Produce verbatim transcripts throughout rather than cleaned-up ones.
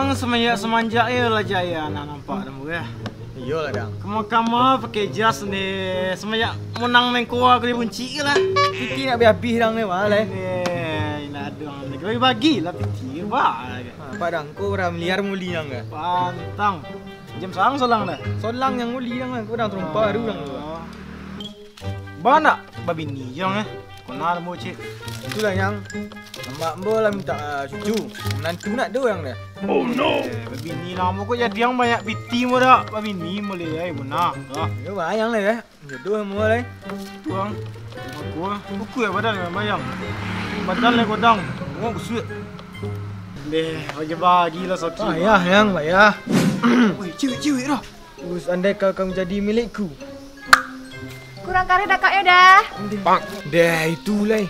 Samanjak-samanjak iyo lah jaya nak nampak dong, yo. Iyolah, Dang. Kama-kama pakai jas ni, samanjak monang main koa kali buncik ke lah. Piti nak abih-abih, Dang, ni, mah, lai. Eh, nak dong, bagi-bagi lah piti, bah. Ha, Pak Dang, ko bara miliar muli, Dang, ke? Pantang. Jam sarang solang dah. Solang yang muli, Dang, ko Dang, tarompa tu, Dang, tu. Oh. Ba nak babini, Jang, eh? Kona ambo, cik. Itulah, Nyang. Amak ambo lah mintak, ah, cucu. Manantu nak do, Nyang, dah. Oh, no. Eh, babini lah ambo ko jadi, Jang, banyak piti mo dak. Babini mo lai, ai, bona. Ah. Yo, bayang lah, eh. Jodoh mo lai. Tu, Jang. Aku, ah. Aku ya badan, bayang. Badan lai godang. Ngok busuak. Deh, bagi-bagi lah saki. Payah, Nyang, payah. Wih, cewek-cewek dah. Us, andai kau akan menjadi milikku. Kurang kareh dakaknyo dah. Deh, itu lai.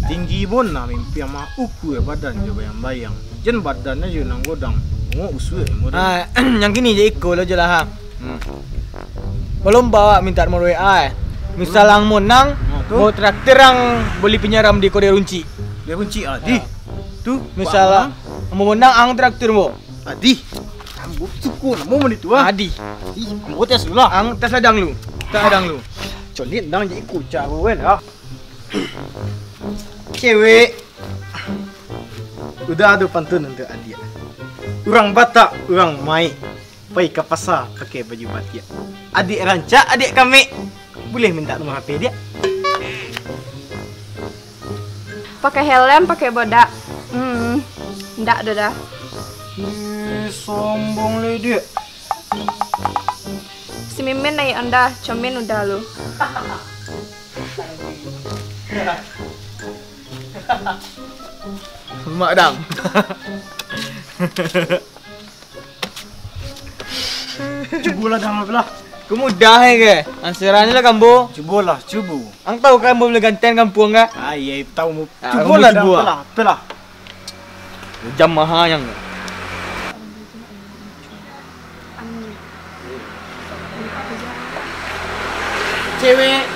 Tinggi bona mimpi amak uku, eh, badan jo bayang-bayang. Jan badan ajo nan godang. Bongok usuak model. Ah, yang kini je iko lo je lah, ha. Hmm. Balomba awak mintak nomor W A, eh. Misal ang monang, ah, tu? Mau traktir ang beli penyaram di Korea Runcik. Dia Runcik, ah, di. Ah. Tu, misal ang monang, ang traktir, Bo. Adih, ambo suko namo mani tu, ah. Adih. Ih, ambo tes dulu lah. Ang tes ladang lu. Tes ladang lu. Colit dang jadi kucak ko kan, ah. Cewek. Udah ado pantun untuk adiak. Urang Batak, urang Maik. Pai ka pasa pakai baju batik. Adiak rancak, adiak kamek. Buliah mintak nomor H P diak? Pakai helm, pakai bodak. Hmm, ndak doh dah. Ih, sombong le, Diak. Si Mimin naik onda, Comin udah lu. Mak dang. Cubolah dang lah. Ko mudah e ke? Ansarannyo lah kambo. Cubolah, cubo. Ang tau kan ambo gantian kampuang ka? Ah, iyo, tau. Ah, cubolah dang, cubo lah, apolah. Jam maha yang. Cewek.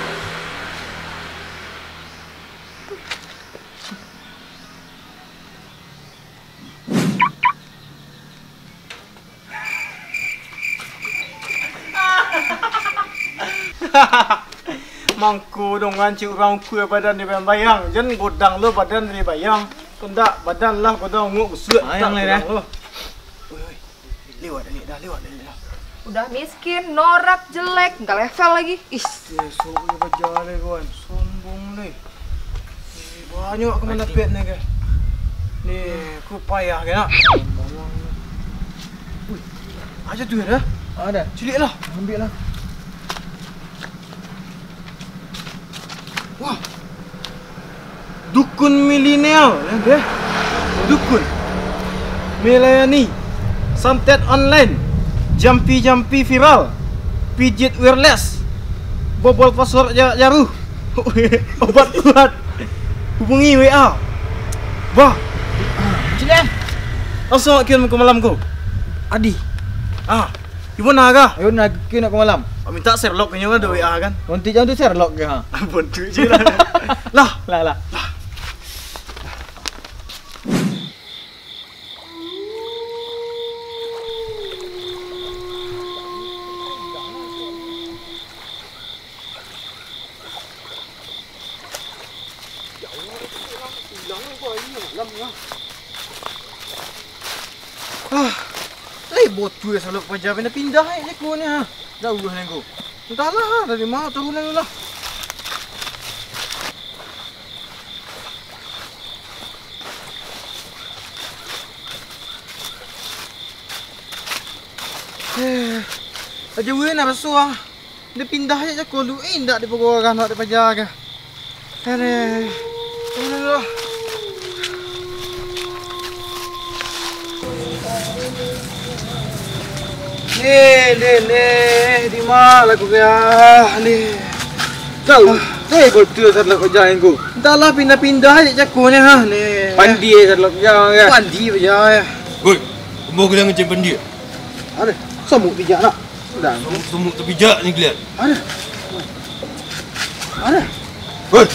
Mangko dong rancak urang ukua badan di bayang-bayang. Jan godang lo badan di bayang. Kok ndak badan lah godang unguk busuak. Bayang tak lah, godang dah. Lo. Oi, oi. Lewat dah, lewat dah, lewat dah, lewat dah. Udah miskin, norak, jelek, nggak level lagi. Ih. Ya, sok le bajalan, kawan. Sombong le. Eh, banyak ka mandapat ni, ke? Ni, ku payah ke nak? Wih, aja tu ya, dah? Ada. Cilik lah. Ambil lah. Wah. Dukun milenial, eh, deh. Dukun. Melayani. Santet online. Jampi-jampi viral. Pijit wireless. Bobol password ja-, jaruh. Obat kuat. Hubungi W A. Bah. Cik, eh. Langsung kirim ke malam ko. Adi. Ah. Ibo na ka? Ibo na, kini nak ka malam. Oh, minta Sherlock nyo kan, do W A kan? Nanti jangan tu Sherlock ke, ha? Ampun, tu je lah. Lah. Lah, lah. Ah, lai bocor salok paja pindah-pindah, eh, siko ni, ha. Jauah ni ko. Entahlah, dari ma turun ni lah. Eh, aja weh nak basuah. Dia pindah aja jako lu, eh, indak dipagoran awak dipaja ka. Aduh. Aduh. Leh, leh, leh, di ma lah ko ka, leh. Kau, eh, kau tu salah kau jangan ko. Entahlah, pindah-pindah aja jako ni, ha, ni. Pandi salah kau jangan ka. Pandi aja, ya. Woi, kamu kena ngecek pandi. Ada, somok bijak nak. Dah. Sumuk-sumuk tapijak ni kalian. Ada. Ada. Hei.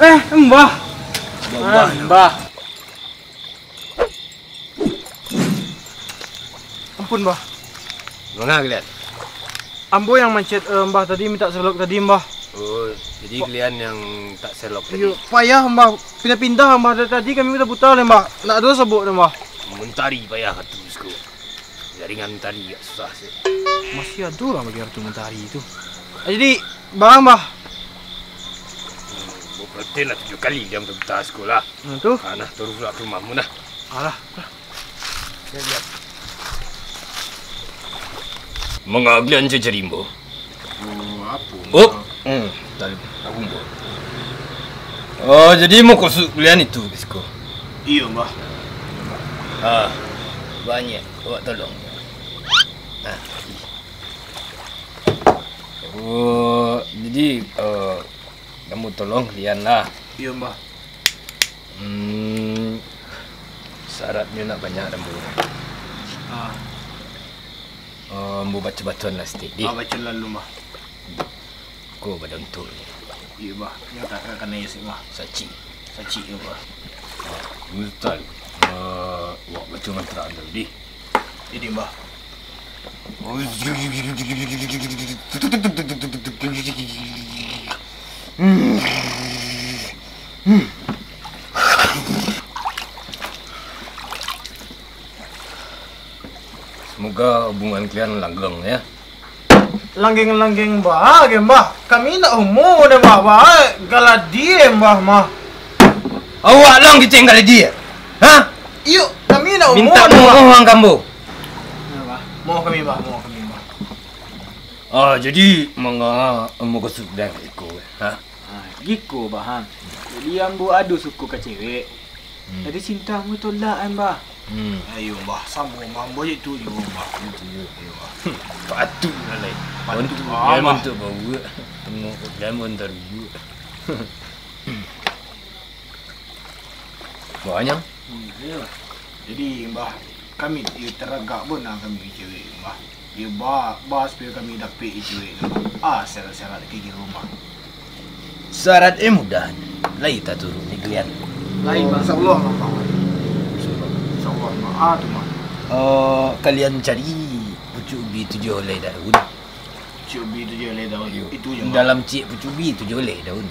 Eh, Mbah. Mbah. Ah, Mbah. Pun, Mbah. Manga kalian? Ambo yang mancet, eh, Mbah tadi, mintak selop tadi, Mbah. Oh, jadi kalian yang tak selop tadi? Iyo, payah, Mbah. Pindah-pindah, Mbah. Dari tadi kami buta-buta lai, Mbah. Nak ado sabok dah, Mbah. Mentari payah kartu siko. Jaringan mentari agak susah sih. Masih ado urang bagi kartu mentari tu. Ah, jadi, Mbah, Mbah. Hmm, berarti lah tujuh kali diam buta-buta siko lah. Nah, tu. Ah, nah, turun pulang ke rumahmu nah. Alah. Manga kalian cari-cari ambo? Oh, apo? Oh, hmm, tadi aku ambo. Oh, jadi mukasuik kalian itu ka siko? Iyo, Mbah. Ah, banyak awak tolong. Ah. Oh, jadi, eh, ambo tolong kalian lah. Iyo, Mbah. Hmm, syaratnyo nak banyak, Rambo. Ah. Oh, ambo baco-bacoan lah saketek, dih. Ah, baco lalu, Mbah. Ko bada untuak. Iyo, Mbah. Nyo tak ka kanai sik, Mbah. Sacik. Sacik, iyo, Mbah. Ah, Ustaz. Ah, awak baco mantra dulu, dih. Jadi, Mbah. Semoga hubungan kalian langgeng, ya. Langgeng-langgeng baa, Mbah. Kami indak homo deh, Mbah. Baa galadi, Mbah, mah. Awak lah nan galadi, ha? Iyo, kami indak homo deh, Mbah. Mintak maoh ka ambo. Iyo, Mbah. Maoh kami, Mbah. Maoh kami, Mbah. Ah, jadi, manga, mukasuik kalian iko, ha? Ah, giko, Mbah, ha. Jadi, ambo ado suko ka cewek. Hmm. Tapi cinta ambo tolak, Mbah. Hmm. Iyo, Mbah, samo, Mbah. Ambo cak itu juo, Mbah. Itu juo. Iyo, Mbah. Hmm, patuik lah, lai. Patuik. Untuak, ah, Mbah. Untuak babuek. Tengok, jangan tarubuak. Banyak. Hmm, iyo. Jadi, Mbah, kami, iyo, taragak bana kami ka cewek, Mbah. Iyo, ba, ba supayo kami dapek cewek tu, Mbah. Ah, syarat-syarat kayak gitu, Mbah. Syarat, eh, mudah. Lai taturuik dek kalian. Lai, Mbah. Insya Allah, Mbah. Insya Allah. Insya Allah, Mbah. Ah, tu, Mbah. Eh, kalian cari pucuk ubi tujuah helai daun. Pucuk ubi tujuah helai daun. Iyo. Itu je, Mbah. Dalam ciek pucuk ubi tujuah helai daun.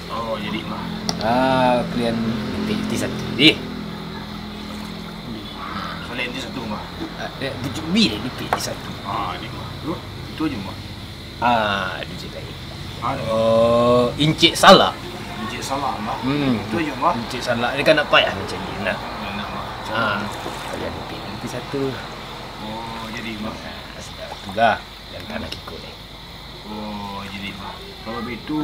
Oh, jadi, Mbah. Ah, kalian dipik di satu, dih. Soleh di satu, Mbah. Ah, eh, pucuk ubi deh dipik di satu. Ah, jadi, Mbah. Tu, itu je, Mbah. Ah, itu je tadi. Ah, ada, Mbah. Oh, incik salak. Incik salak, Mbah. Hmm. Itu je, Mbah. Incik salak ni kan nak payah mancari, nah. Nak, Mbah. Ah, kalian dipik di satu. Oh, jadi, Mbah. Ah, sudah, itulah. Yang tanah kiko ni. Oh, jadi, Mbah. Kalau baitu,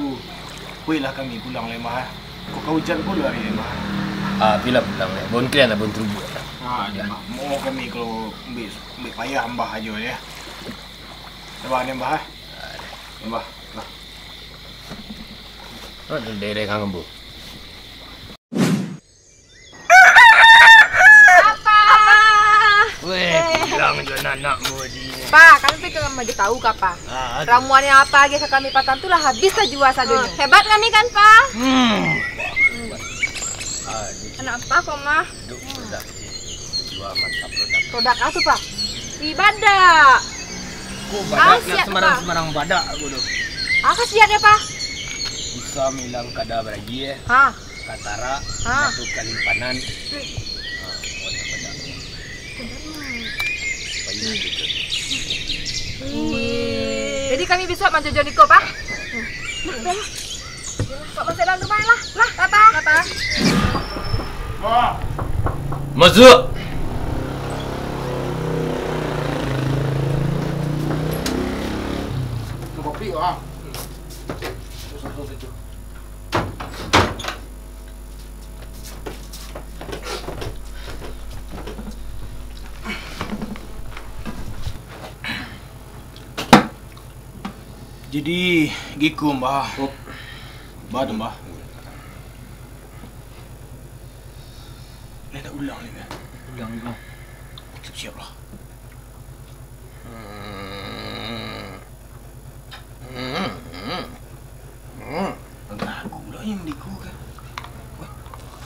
puilah kami pulang lai, Mbah. Kok ka ujan pulo ari ni, Mbah? Ah, pilah pulang lai. Bon kalian lah, bon turubuak lah. Ah, jadi, Mbah. Maoh kami kalau ambiak, ambiak payah Mbah ajo, ya. Sabar ni, Mbah, eh. Ah, Mbah, lah. Ah, dari, dari kang ambo. Apa? Weh, bilang jo anak-anak mo di. Pa, kami pai ka rumah jo tahu ka, Pa? Ah, aduh. Ramuan yang apa agiah ka kami patang tu lah habis tajua sadonyo. Ah, hebat kami kan, Pa? Hmm. Ah, di. Kenapa kok, Mah? Duk, sudah. Jua mantap produk. Produk apa tu, Pa? Ih, badak. Kok badak, nak sembarang-sembarang badak aku tu. Ah, khasiatnyo, Pa? Bisa milang kada baragi, eh. Ha. Katarak, ha. Batuk kalimpanan. Hmm. Ha, pokoknya banyak. Banyak gitu. Wih. Jadi kami bisa manjojo niko, Pa? Nah, dah lah. Kok masuk dalam rumah lah? Lah, Papa. Papa. Masuk. Kopi, ah. Jadi, giko, Mbah. Oh. Bah tu, Mbah. Ni nak ulang ni, Mbah. Ulang, ulang. Siap-siap lah. Lagu pula yang diku kan. Wah,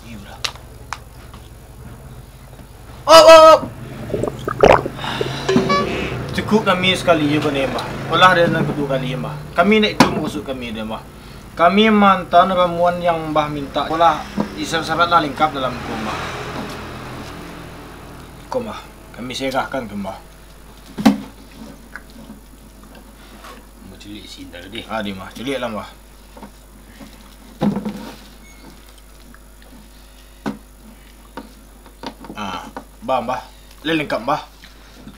iya lah. Op, op, op. Kutuk kami sakali juo ko, Mbah. Olah dek nan kutuk kami, Mbah. Kami ndak itu maksud kami doh, Mbah. Kami maanta ramuan nan Mbah mintak. Olah, isi syarat lah langkok dalam ko, Mbah. Ko, Mbah. Kami serahkan ka Mbah. Ambo culik isi ndak deh. Ah, di, Mbah. Culik lah, Mbah. Ah, Mbah, Mbah. Lai langkok, Mbah.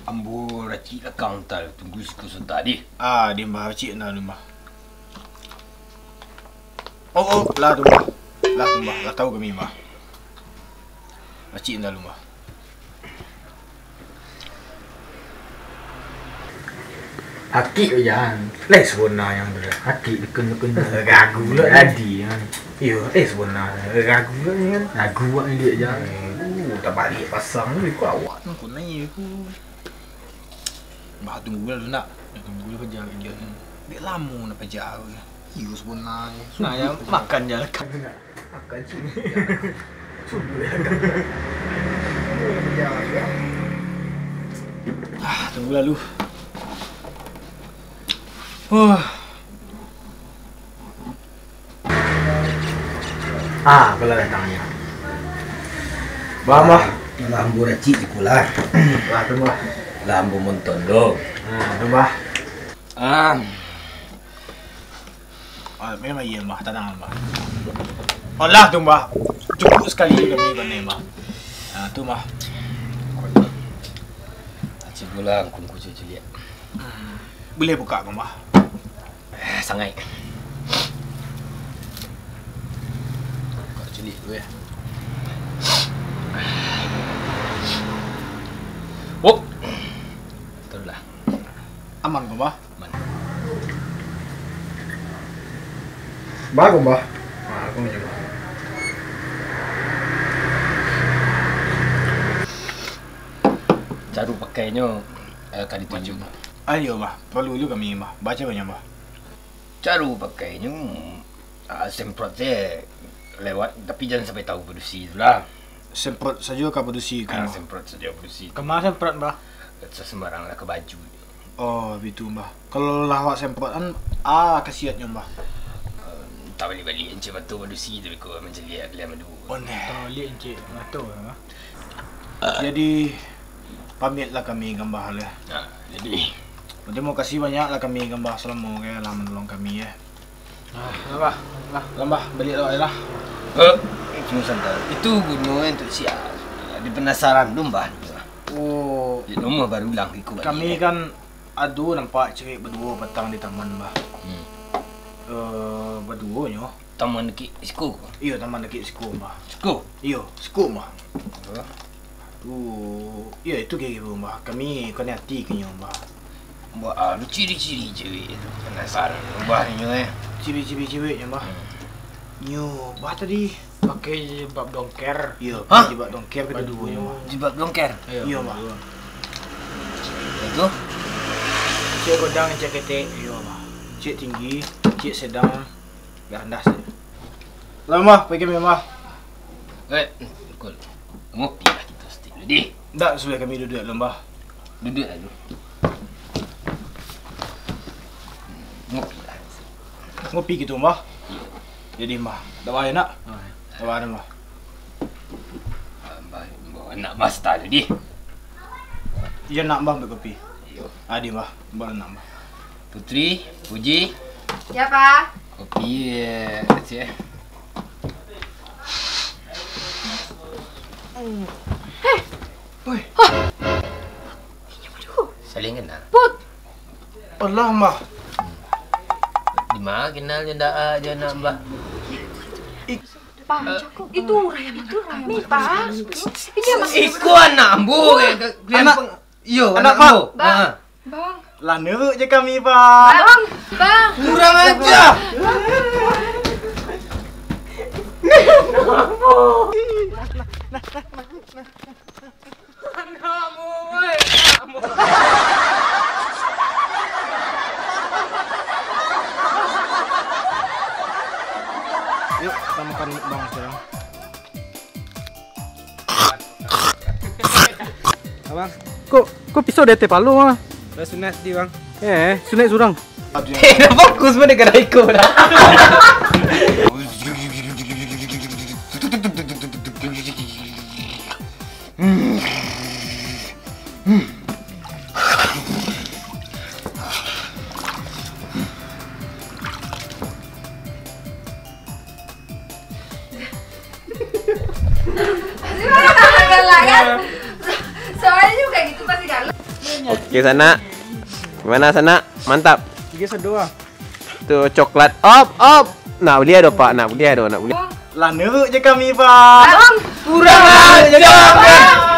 Ambo racik lah kaunta, tunggu siko sabanta deh. Ah, di, Mbah, racik nah, Mbah. Oh, oh, lah tu, Mbah. Lah tu, Mbah. Lah tahu kami, Mbah. Racik nah, Mbah. Akik tu jan. Lai sabana nyo tu. Akik dukun-dukun. Gagu lah. Jadi kan. Iyo, lai sabana. Gagu lah kan. Gagu awak ni duit jan. Eh, uh, tabaliak pasang tu, iko awak. Nang kunai iko. Bah, tunggu lah tu nak. Nak tunggu lah paja kerja ni. Dek lamo nak paja tu. Iyo, sabana nyo. Nah, yo, makan je lah. Makan cik. Sudah lah. Ah, tunggu lalu. Huh. Ah, apolah datangnyo. Bah, Mbah. Lah ambo racik siko lah. Lah tu, Mbah. Lah ambo monton lo. Ah, tu, Mbah. Ah. Ah, memang iyo, Mbah. Tanang, Mbah. Alah tu, Mbah. Cukuik sakali juo kami ko, Mbah. Ah, tu, Mbah. Cubolah angku-angku caliak. Buliah bukak ko, Mbah? Eh, sangaik. Bukak caliak dulu, yo. Hop. Taruihlah. Aman ko, Mbah? Aman. Bah ko, Mbah? Ah, ko macam tu. Caro pakainyo, eh, ka dituju. Ayo, Mbah. Paralu dulu kami, Mbah. Baco banyak, Mbah. Caro pakainyo, ah, semprot se lewat, tapi jan sampai tahu padusi tu lah. Semprot sajo ka padusi tu, ah, Mbah. Semprot sajo padusi tu. Kama semprot, Mbah? Sasambarang lah ka baju. Oh, bitu, Mbah. Kalau lah awak semprot kan, ah, kasiatnyo, Mbah. Eh, tabaliak-baliak encik mato padusi tu, beko mancaliak lah madu. Oh, neh. Tabaliak encik mato, Mbah. Jadi, pamitlah kami ka Mbah lah. Nah, jadi. Tarimo kasih banyak lah kami ka Mbah salamo ko lah manolong kami, yo. Ah, lah, Mbah. Lah, Mbah, baliak lah, lah. Eh, tunggu sabanta. Itu guno untuak sia? Ado penasaran tu, Mbah. Oh. Di rumah baru lah iko baliak. Kami kan ado nampak cewek baduo patang di taman, Mbah. Hmm. Eh, baduo nyo. Taman dakek siko? Iyo, taman dakek siko, Mbah. Siko? Iyo, siko, Mbah. Apo? Tu, iyo, itu kiro-kiro, Mbah. Kami kok ati ka nyo, Mbah. Mbah, ah, ciri-ciri cewek tu. Panasaran, Mbah, nyo, eh. Ciri-ciri ceweknyo, Mbah. Hmm. Nyo, Mbah, tadi pakai jilbab dongker. Iyo, hah? Jilbab dongker kaduonyo, Mbah. Jilbab dongker? Iyo, Mbah. Itu? Ciek godang, ciek ketek. Iyo, Mbah. Ciek tinggi, ciek sedang. Agak randah sajo. Lah, Mbah, pai kami, Mbah. Eh, Kul. Ngopi lah kito saketek dulu, dih. Ndak, sudah kami duduak dulu, Mbah. Duduak lah dulu. Ngopi lah. Ngopi kito, Mbah? Iyo. Jadi, Mbah, ndak bahaya, nak? Ah. Ndak bahaya, Mbah. Ah, Mbah, Mbah, nak Mbah satu dulu, dih. Iyo, nak Mbah ambiak kopi. Iyo. Adi, Mbah. Ambiak nak Mbah. Putri, Puji. Ya, Pak. Kopi, eh, Aceh. Hei. Woi. Hah. Saling kenal. Put. Alah, Mbah. Di ma kenal jo ndak, ah, jo nak, Mbah? Pak, itu Rayyan, itu Rayyan. Ni, Pak. Ini anak. Iko anak ambo, anak. Iyo, anak ambo. Bang. Ha. Bang. Lah nuruik je kami, Bang. Bang, Bang. Kurang aja. Anakmu, woi, anakmu. Yuk, kita makan mukbang sekarang. Abang. Kok, kok pisau di ateh palu, ah? Lah sunat di, Bang. Eh, sunat surang. Eh, dah fokus pun dengan Raiko dah. Pasti marah lah, galak kan? Soalnya juga gitu pasti galak. Oke, Sanak. Gimana, Sanak? Mantap. Tiga satu ah. Tu coklat. Op, op. Nak beli ado, Pak? Nak beli ado, nak beli. Lah nurut je kami, Pak. Kurang ajar.